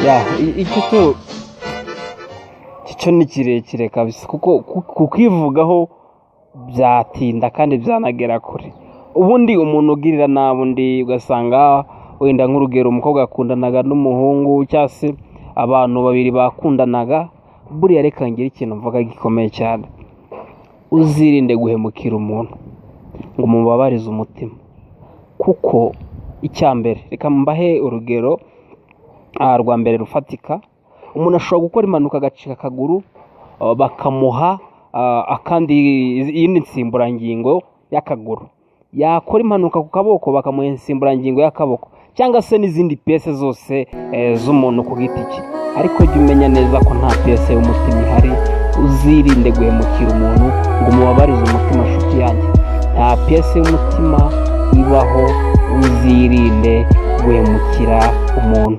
Ya, icyo cyo ni kirekire kabisa, kuko kukivugaho byatinda kandi byanagera kure. Ubundi umuntu ugirira nabi undi, ugasanga wenda nk'urugero umukobwa yakundanaga n'umuhungu, cyangwa se abantu babiri bakundanaga. Buriya reka ngire ikintu mvuga gikomeye cyane: uzirinde guhemukira umuntu ngo umubabarize umutima, kuko icya mbere, reka mbahe urugero rwa mbere rufatika: umuntu ashobora gukora impanuka agacika akaguru, bakamuha akandi, iyindi nsimburangingo y'akaguru. Yakora impanuka ku kaboko, bakamuha insimburangingo y'akaboko, cyangwa se n'izindi pièces zose z'umuntu ku giti cye. Ariko jya umenya neza ko nta pièce y'umutima ihari. Uzirinde guhemukira umuntu ngo umubabarize umutima, nshuti yanjye. Nta pièce y'umutima ibaho. Uzirinde guhemukira umuntu.